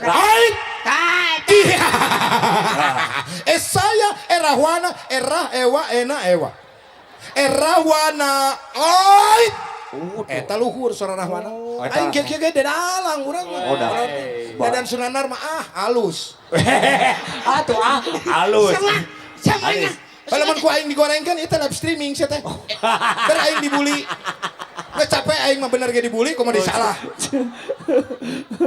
Ai! Iya. Saya Erahwana, Erah Ewa Ena Ewa. Erahwana. Ai! Eta luhur suara Rahwana. Aing kieu-kieu ge dalang urang mah. Oh, dalang. Dadan Sunanar mah ah halus. Atuh ah halus. Sama Halus. Kalau mun ku aing digorengkeun ieu teh live streaming sia teh. Ber aing dibully. Nggak capek aing mah bener ge dibully kumaha disalah.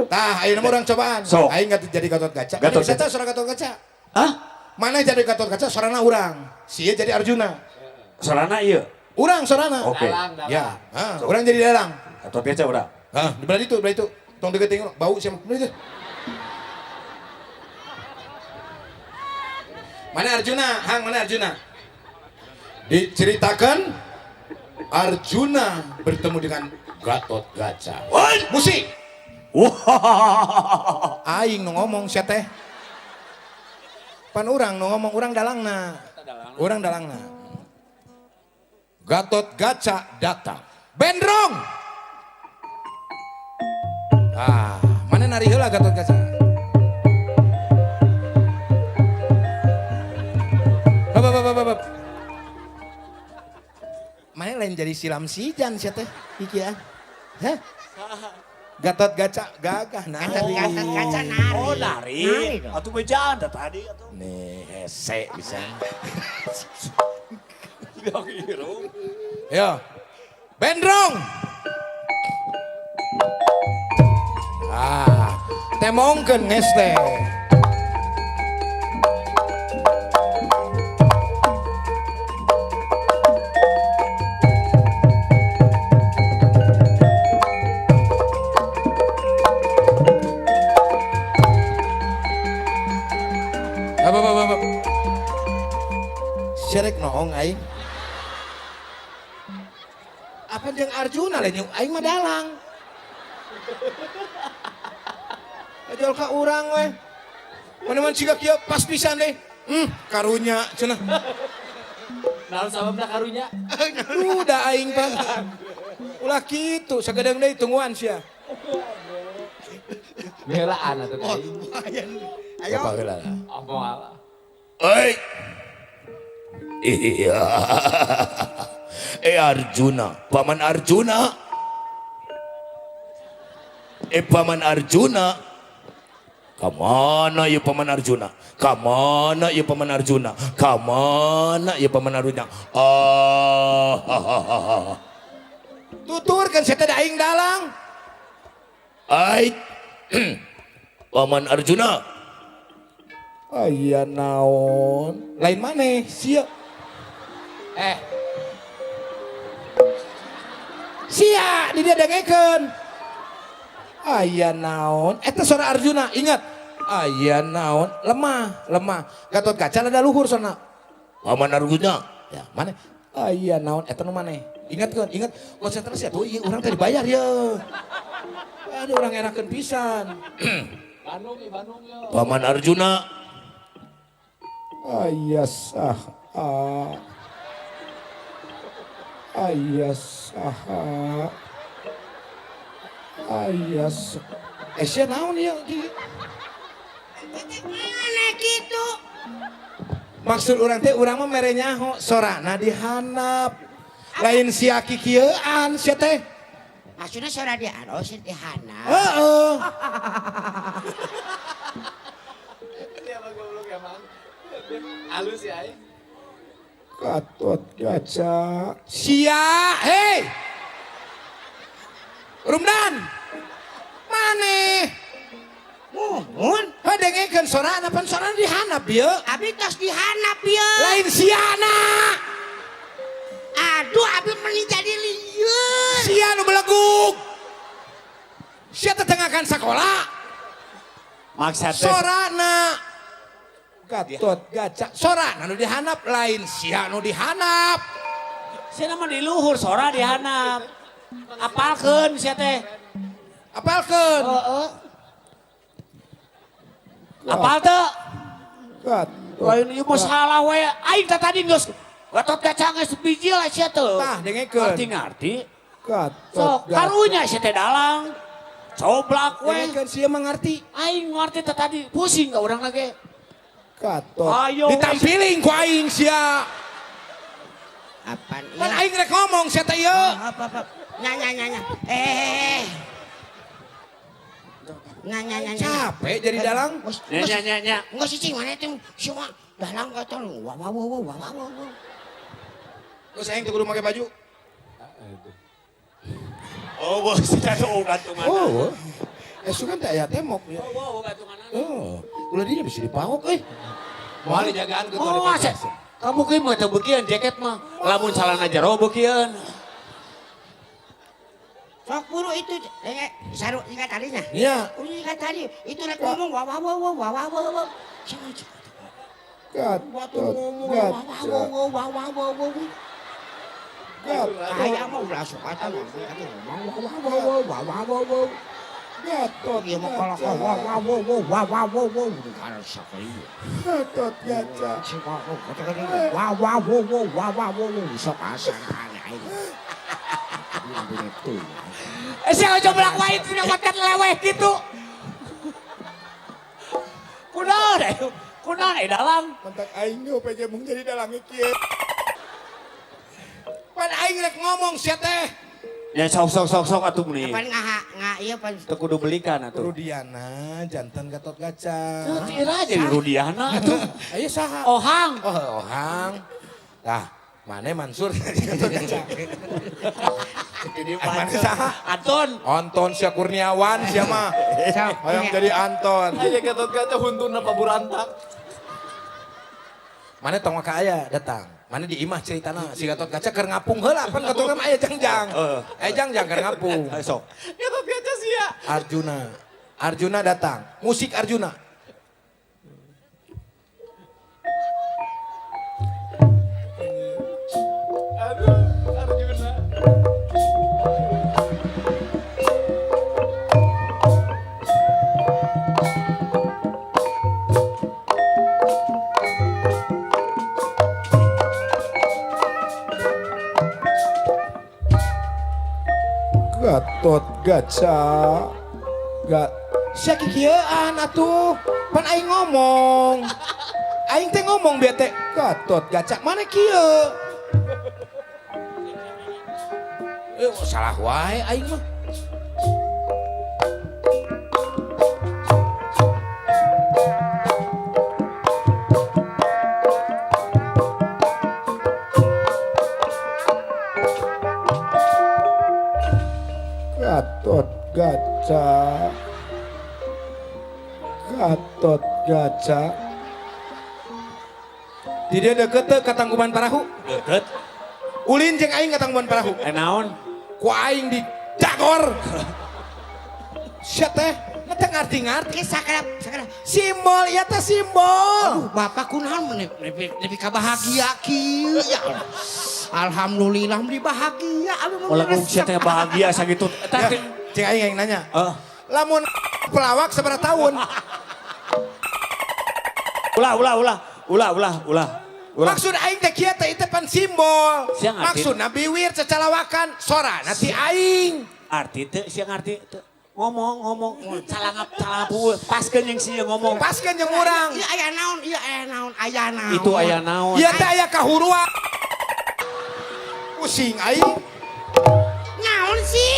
Tah, ayeuna mah urang cobaan. Sok. Aing nggak jadi Gatot Kaca. Gatot Mana bisa Kaca. teh suara Gatot Kaca? Hah? Mana jadi Gatot Kaca sorana urang. Sia jadi Arjuna. Sorana ieu. Urang sorana. Oke. Ya, ah, urang jadi dalang. Gatot Kaca urang. Hah, di belah itu, belah itu. Tong deketin bau siapa? Belah itu. Mana Arjuna? Hang, mana Arjuna? Diceritakan Arjuna bertemu dengan Gatot Kaca. Musik. Wah. Aing nu ngomong sia teh. Pan urang nu ngomong, urang dalangna. Urang dalangna. Gatot Kaca datang. Bendrong. Ah, mana nari heula Gatot Kaca? Bap, bap, bap, bap, bap. Mana lain jadi silam sijan sia teh iki ah. Hah? Gatot Kaca gagah nari. Gatot Kaca nari. Oh, nari. Nari dong. Atuh bejaan dah tadi atuh. Nih hese bisa. Irung. Yo. Bendrong. Ah, temongkeun nges teh. Apa apa apa. Serek noong aing. Apa jeung Arjuna lain aing mah dalang. Jual ka urang we. Mana-mana siga kieu pas pisan deh. Karunya cenah. Naon sababna karunya? Udah aing pak. Ulah kitu sagedeung deui tungguan sia. Beulaan atuh aing. Ayo. Bapak heula lah. Oh, moal. Oi. Iya. Arjuna, Paman Arjuna. Paman Arjuna. Kamana ya Paman Arjuna? Kamana ya Paman Arjuna? Kamana ya Paman Arjuna? Ah, ha, ha, ha, ha. Tuturkeun sia teh da aing dalang. Ai. Paman Arjuna. Aya naon? Lain maneh sia. Eh, Sia di dia dengekeun. Aya naon? Eta suara Arjuna, ingat. Aya naon? Lemah, lemah. Gatot Kaca ada luhur sona. Paman Arjuna. Ya, mana? Aya naon? Eta nu maneh. Ingatkeun, ingat konsentrasi atuh ieu urang teh dibayar ye. Aduh urang erakeun pisan. Bandung ya, Bandung yo. Paman Arjuna. Aya sah. Aya saha. Aya sia naon ieu? Mana gitu? Maksud urang teh urang mah mere nyaho sorana dihanap. Lain sia kikieuan sia teh. Maksudnya suara di oh di hana. Heeh. Dia mah goblok emang. Halus ya aing. Gatot Kaca. Sia, hei. Rumdan. Maneh? Muhun. Ha dengekeun sorana pan sorana dihanap ieu. Abi tos dihanap ya. Lain siana. Aduh, abi meni jadi lieur. Sia nu belegug. Sia tetengakan sakola. Maksa teh. Sorana. Gatot Kaca. Sorana nu dihanap lain sia nu dihanap. Sia mah di luhur sora dihanap. Apalkeun sia teh. Apalkeun. Heeh. Apal teu? Gatot. Lain ieu mah salah we. Aing teh tadi geus Gatot Kaca geus bijil sia teu. Tah, dengekeun. Ngarti-ngarti. Gatot. Sok karunya sia teh dalang. Coblak we. Dengekeun sia mah ngarti. Aing ngarti teh tadi pusing ka urang lagi. Gatot. Ayo. Ditampiling ku aing sia. Apaan Pan iya? aing rek ngomong sia teh ieu. Apa apa. Nya nya nya nya. Eh. Nya nya nya. Capek jadi dalang. Nya nya nya nya. Enggak sih cing mana itu semua dalang kata wah wah wah wah wah wah. Terus aing teu kudu make baju. Oh, bos, oh gantungan. Oh. Sugan teh aya temok ya. Oh, gantungan. Oh, ulah dinya bisa dipawok euy. Moal dijagaan ku Oh, kamu kieu mah teu beukian jaket mah. Lamun calana jero beukian. Sok buru itu saru ingat tadinya. Iya. Ingat tadi itu rek ngomong wah wah wah wah wah wah wah. Gatot. Ngomong wah wah wah wah wah wah wah. Kayak mah ulah sok atuh ngomong wah wah wah wah wah wah wah. Gatot. Ieu mah kalau wah wah wah wah wah wah wah karena sakali. Gatot gaca. Wah wah wah wah wah wah wah sok asa aing. Sia coblak wae dina leweh kitu. Kunaon aya? Kunaon aya dalang? Mentak aing ge PJ mung jadi dalang kieu. Pan aing rek ngomong sia teh. Ya sok sok sok sok atuh meni. Pan ngaha nga ieu pan teu kudu belikan atuh. Rudiana jantan Gatot Kaca. Teu tira jadi Rudiana atuh. Ayo saha? Ohang. Oh, Ohang. Tah, mana Mansur Gatot Kaca. Jadi mana saha? Anton. Anton sia Kurniawan sia mah. Hayang jadi Anton. Aya Gatot Kaca huntuna paburantak. Mana tong ka aya datang. Mana di imah ceritana si Gatot Kaca keur ngapung heula pan Gatot Kaca aya jangjang. Aya jangjang keur ngapung. Sok. Gatot Kaca sia. Arjuna. Arjuna datang. Musik Arjuna. Aduh, Arjuna. Gatot Kaca. Gat. Sia kikieuan atuh. Pan aing ngomong. Aing teh ngomong bieu teh Gatot Kaca. Mana kieu? Salah wae aing mah. Gatot Kaca. Gatot Kaca. Di dia deket teu ka Tangkuban Parahu. Deket. Ulin jeung aing ka Tangkuban Parahu. Naon? Ku aing di dagor. Sia teh, teu ngarti-ngarti. Sakarep sakarep. Simbol ieu teh simbol. Aduh, bapak kunaon nepi ka bahagia kieu ya. Alhamdulillah meni bahagia. Walaupun sia teh bahagia sakitu. Eta teh cing aing yang nanya. Lamun pelawak sabaraha tahun? Ulah ulah ulah ulah ulah ulah. Maksud aing teh kieu teh ieu pan simbol. Maksudna biwir cecalawakan sorana ti aing. Arti teh sia ngarti teh. Ngomong calangap calangap paskeun jeung sia ngomong. Paskeun jeung urang. Ieu aya naon, ieu aya naon, aya naon. Itu aya naon. Ieu teh aya kahuruan. Pusing aing. Naon sih?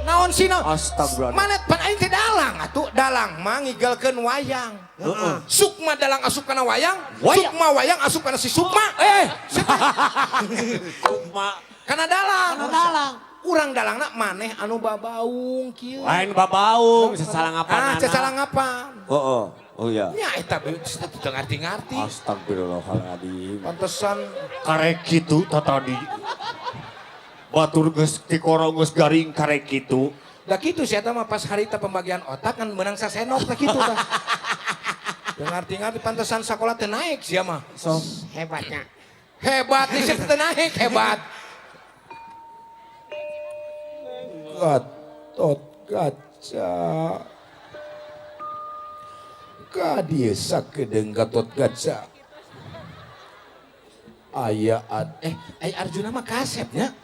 Naon sih naon? Astagfirullah. Mana pan aing teh dalang atuh, dalang mah ngigelkeun wayang. Heeh. Sukma dalang asup kana wayang, sukma wayang asup kana si Sukma. Sukma kana dalang. Kana dalang. Urang dalangna maneh anu babaung kieu. Lain babaung, sasalangapan. Ah, sasalangapan. Heeh. Oh iya. Nya eta teu ngarti-ngarti. Astagfirullahaladzim. Pantesan karek kitu tadi. Batur geus tikoro geus garing karek kitu. Da kitu sia mah pas harita pembagian otak kan meunang sasenok tah kitu tah. Teu ngarti-ngarti pantesan sakola teu naik sia mah. So hebatnya. Hebat nih sia teu naik hebat. Gatot Kaca. Ka dieu sakedeung Gatot Kaca. Aya aya Arjuna mah kasepnya.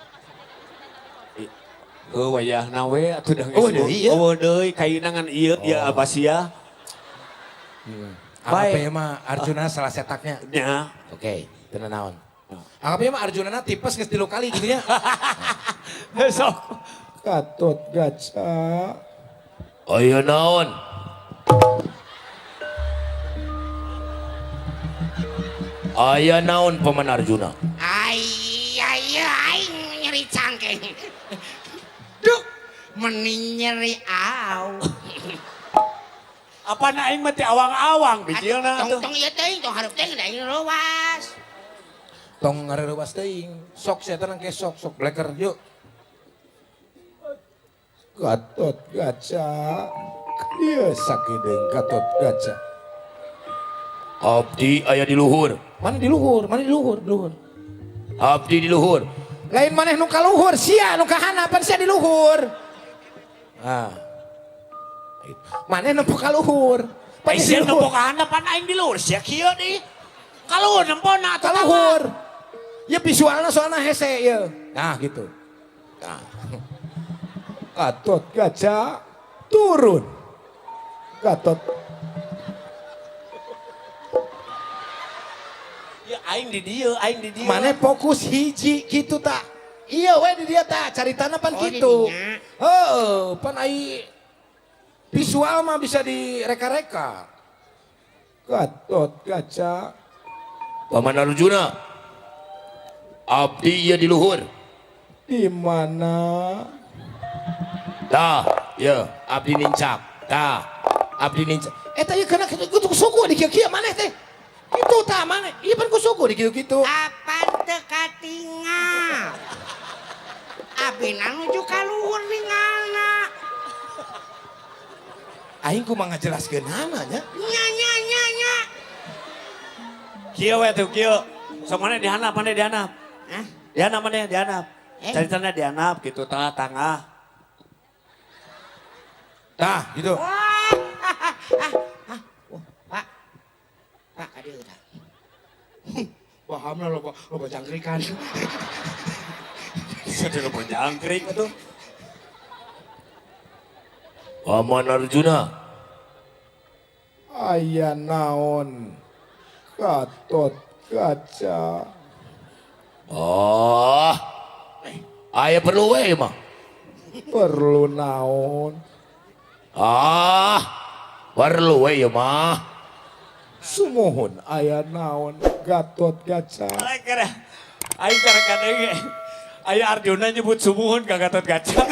Heuh wayahna we atuh da Oh, deui ieu. Oh deui kaina ngan ieu ieu Abbasiyah. Anggap ya mah Arjuna salah setaknya. Nya. Oke, teu naon. Anggap ya mah Arjuna na tipes geus 3 kali gitu nya. Sok. Gatot Kaca. Aya naon? Aya naon Paman Arjuna? Ai ai aing nyeri cangkeng. Duk, meni nyeri au. Apa na aing mah teh awang-awang bijilna Tong atuh. tong ieu teuing, tong hareup teuing da aing reuwas. Tong ngareuwas teuing. Sok sia tenang ke sok sok bleker yuk. Gatot Kaca. Ieu sakideung Gatot Kaca. Abdi aya di luhur. Mana di luhur? Mana di luhur? Di luhur. Abdi di luhur. Lain maneh nu ka luhur, sia nu ka hanapan sia di luhur. Ah. Maneh nempo ka luhur. Ai Pan sia di luhur. nempo ka handapan aing di luhur sia kieu deui. Ka luhur nempona atuh Ka luhur. Ya visualna soalna hese ieu. Nah gitu. Nah. Gatot Kaca turun. Gatot Ya aing di dieu, aing di dieu. Mana fokus hiji gitu tak. Iya we di dia tak caritana pan Oh, di gitu. dinya. Heeh, pan ai visual mah bisa direka-reka. Gatot Kaca. Paman Arjuna. Abdi ieu di luhur. Di mana? Tah, ya, abdi nincak. Tah, abdi nincak. Eta ieu kena kitu suku di kieu-kieu maneh teh. Itu tah maneh. Ieu pan ku suku di kitu-kitu. Apan teu katingal. Abina nuju ka luhur ningalna. Aing kumaha ngajelaskeunana nya. Nya nya nya nya. Kieu we tuh kieu. Sok maneh dihandap, maneh dihandap. Hah? Dihandap maneh dihandap. Eh? Caritana dihandap gitu tah tangah. Tah, gitu. Wah. Ah, wah, Pak. Pak, aduh udah. Wah, hamil loba loba jangkrikan. Sedih loba jangkrik atuh. Paman Arjuna. Aya naon? Gatot Kaca. Oh. Aya perlu we mah. Perlu naon? Ah, perlu we ieu mah. Sumuhun aya naon Gatot Kaca. Aing kira aing kadang-kadang aya Arjuna nyebut sumuhun ka Gatot Kaca.